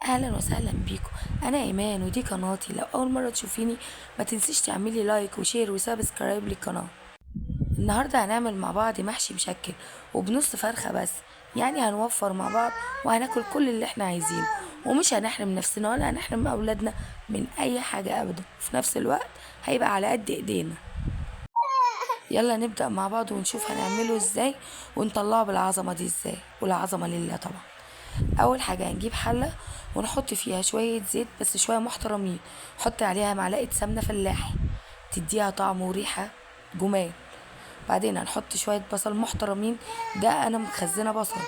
اهلا وسهلا بيكم. انا ايمان ودي قناتي. لو اول مرة تشوفيني ما تنسيش تعملي like و share و subscribe للقناة. النهارده هنعمل مع بعض محشي مشكل وبنص فرخة بس، يعني هنوفر مع بعض وهناكل كل اللي احنا عايزينه، ومش هنحرم نفسنا ولا هنحرم اولادنا من اي حاجة ابدا، وفي نفس الوقت هيبقى على قد ايدينا. يلا نبدا مع بعض ونشوف هنعمله ازاي ونطلعه بالعظمة دي ازاي، والعظمة لله طبعا. اول حاجة هنجيب حله ونحط فيها شوية زيت، بس شوية محترمين. حط عليها معلقه سمنه فلاحي تديها طعم وريحه جمال. بعدين هنحط شوية بصل محترمين، ده انا مخزنة بصل،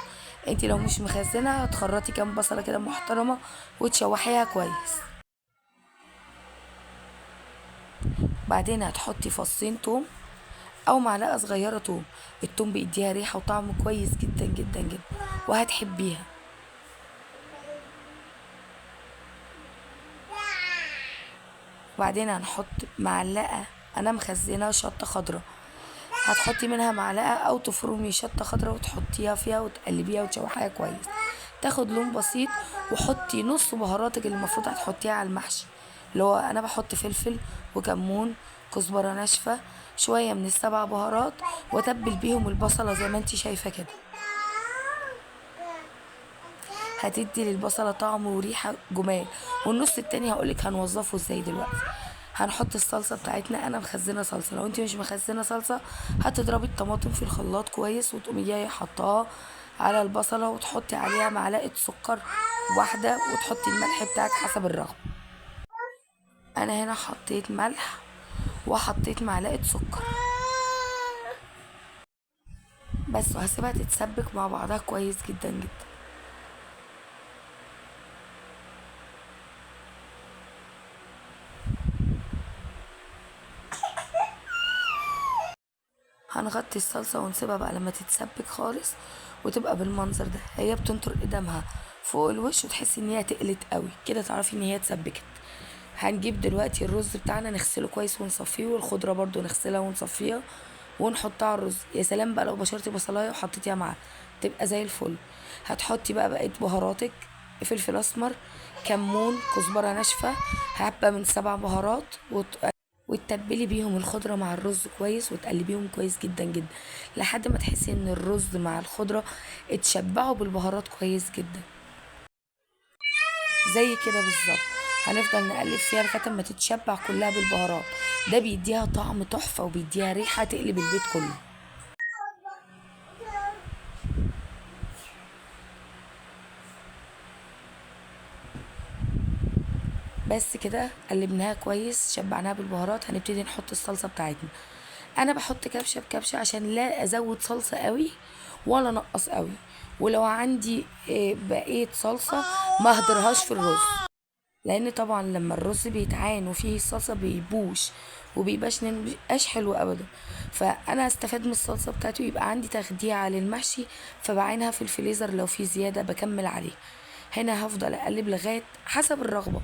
انت لو مش مخزنة هتخرطي كام بصله كده محترمه وتشوحيها كويس. بعدين هتحطي فصين توم او معلقه صغيرة توم، التوم بيديها ريحه وطعم كويس جدا جدا جدا وهتحبيها. وبعدين هنحط معلقه، انا مخزنة شطه خضراء، هتحطي منها معلقه او تفرمي شطه خضراء وتحطيها فيها وتقلبيها وتشوحيها كويس، تاخد لون بسيط. وحطي نص بهاراتك اللي المفروض هتحطيها على المحشي، اللي هو انا بحط فلفل وكمون كزبره ناشفة، شوية من السبع بهارات، واتبل بيهم البصله زي ما انت شايفه كده. هتدي للبصله طعم وريحه جمال. والنص التاني هقولك هنوظفه ازاي دلوقتي. هنحط الصلصه بتاعتنا، انا مخزنة صلصه، لو انت مش مخزنة صلصه هتضربي الطماطم في الخلاط كويس وتقومي جاية حطاها على البصله، وتحطي عليها معلقه سكر واحدة، وتحطي الملح بتاعك حسب الرغبة. انا هنا حطيت ملح وحطيت معلقه سكر بس، وهسيبها تتسبك مع بعضها كويس جدا جدا. هنغطي الصلصة ونسيبها بقى لما تتسبك خالص وتبقى بالمنظر ده. هي بتنطر قدامها فوق الوش وتحسي ان هي تقلت قوي كده، تعرفي ان هي اتسبكت. هنجيب دلوقتي الرز بتاعنا نغسله كويس ونصفيه، والخضرة برضو نغسلها ونصفيها ونحطها على الرز. يا سلام بقى لو بشرتي بصلايه وحطيتيها معاها تبقى زي الفل. هتحطي بقى بقية بهاراتك، فلفل اسمر، كمون، كزبرة ناشفة، حبة من 7 بهارات، وتتبلي بيهم الخضرة مع الرز كويس، وتقلبيهم كويس جدا جدا لحد ما تحسي ان الرز مع الخضرة اتشبعوا بالبهارات كويس جدا زي كده بالظبط. هنفضل نقلب فيها لغاية ما تتشبع كلها بالبهارات، ده بيديها طعم تحفة وبيديها ريحة تقلب البيت كله. بس كده قلبناها كويس، شبعناها بالبهارات. هنبتدي نحط الصلصة بتاعتنا. انا بحط كبشة بكبشة عشان لا ازود صلصة قوي ولا نقص قوي، ولو عندي بقية صلصة ما اهدرهاش في الرز، لان طبعا لما الرز بيتعان وفيه الصلصة بيبوش وبيبقاش حلو ابدا. فانا استفاد من الصلصة بتاعتي ويبقى عندي تخديعة للمحشي، فبعينها في الفريزر لو في زيادة بكمل عليه. هنا هفضل اقلب لغاية حسب الرغبة،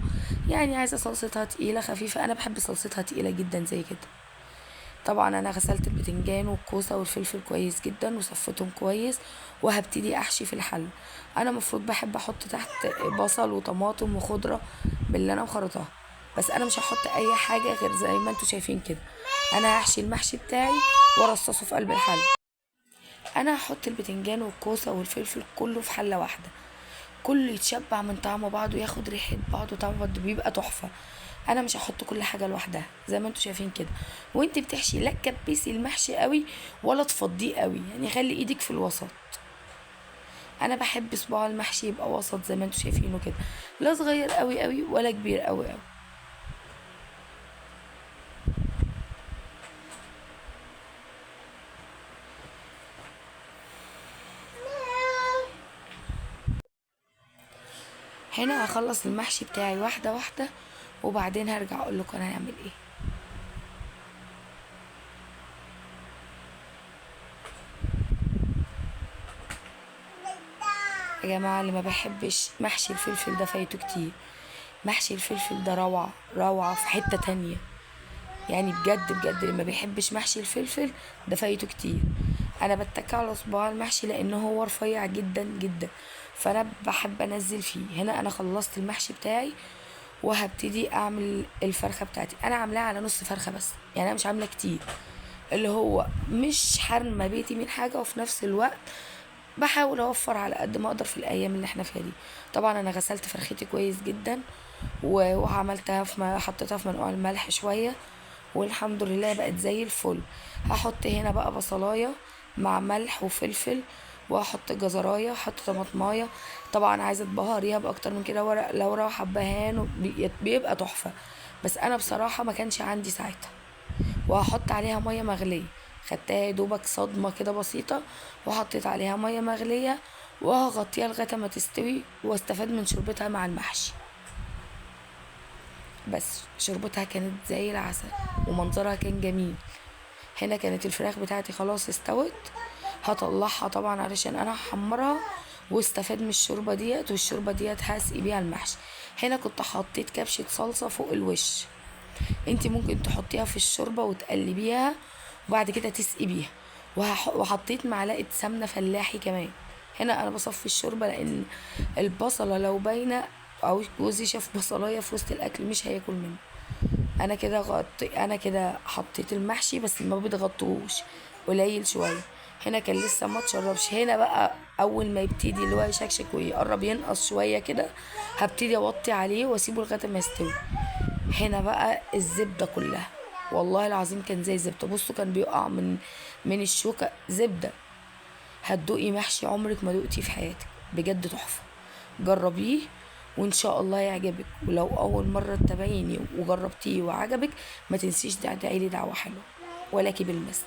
يعني عايزه صلصتها تقيلة خفيفة، انا بحب صلصتها تقيلة جدا زي كده. طبعا انا غسلت البتنجان والكوسه والفلفل كويس جدا وصفتهم كويس، وهبتدي احشي في الحلة. انا مفروض بحب احط تحت بصل وطماطم وخضره باللي انا مخرطاها، بس انا مش هحط اي حاجة غير زي ما انتوا شايفين كده. انا هحشي المحشي بتاعي وارصصه في قلب الحلة. انا هحط البتنجان والكوسه والفلفل كله في حله واحدة، كله يتشبع من طعم بعضه وياخد ريحه بعضه وطعم بعضه، بيبقى تحفة. انا مش هحط كل حاجة لوحدها زي ما انتوا شايفين كده. وانت بتحشي لا تكبسي المحشي قوي ولا تفضيه قوي، يعني خلي ايدك في الوسط. انا بحب صباع المحشي يبقى وسط زي ما انتوا شايفينه كده، لا صغير قوي قوي ولا كبير قوي قوي. هنا هخلص المحشي بتاعي واحدة واحدة، وبعدين هرجع اقول لكم انا هعمل ايه. يا جماعة اللي ما بحبش محشي الفلفل ده فايته كتير. محشي الفلفل ده روعه روعه في حتة تانية، يعني بجد بجد اللي ما بيحبش محشي الفلفل ده فايته كتير. انا بتك على صباع المحشي لان هو رفيع جدا جدا، فانا بحب انزل فيه. هنا انا خلصت المحشي بتاعي وهبتدي اعمل الفرخه بتاعتي. انا عاملاها على نص فرخة بس، يعني انا مش عامله كتير، اللي هو مش حارمه بيتي من حاجة، وفي نفس الوقت بحاول اوفر على قد ما اقدر في الايام اللي احنا فيها دي. طبعا انا غسلت فرختي كويس جدا وعملتها في ما حطيتها في منقوع الملح شوية، والحمد لله بقت زي الفل. هحط هنا بقى بصلايه مع ملح وفلفل، وهحط جزرايه، هحط طماطمايه. طبعا عايزه تبهريها باكتر من كده، ورق لورا وحبهان، بيبقى تحفة، بس انا بصراحة ما كانش عندي ساعتها. وهحط عليها مية مغليه، خدتها يا دوبك صدمة كده بسيطة، وحطيت عليها مية مغليه، وهغطيها لغاية ما تستوي، واستفاد من شوربتها مع المحشي. بس شوربتها كانت زي العسل ومنظرها كان جميل. هنا كانت الفراخ بتاعتي خلاص استوت، هطلعها طبعا علشان انا هحمرها واستفاد من الشوربة ديت، والشوربه ديت هسقي بيها المحشي. هنا كنت حطيت كبشة صلصه فوق الوش، انت ممكن تحطيها في الشوربة وتقلبيها وبعد كده تسقي بيها. وحطيت معلقه سمنه فلاحي كمان. هنا انا بصفي الشوربة لان البصله لو باينة او جوزي شاف بصلايه في وسط الاكل مش هياكل منه. انا كده حطيت المحشي بس ما بتغطوش، قليل شوية. هنا كان لسه ما اتشربش. هنا بقى اول ما يبتدي اللي هو يشكشك ويقرب ينقص شوية كده، هبتدي اوطي عليه واسيبه لغاية ما يستوي. هنا بقى الزبدة كلها، والله العظيم كان زي الزبدة. بصوا كان بيقع من الشوكة زبدة. هتدوقي محشي عمرك ما دوقتيه في حياتك، بجد تحفة. جربيه وان شاء الله يعجبك. ولو اول مرة تتابعيني وجربتيه وعجبك، ما تنسيش تدعي لي دعوه حلوة، ولك بالمثل.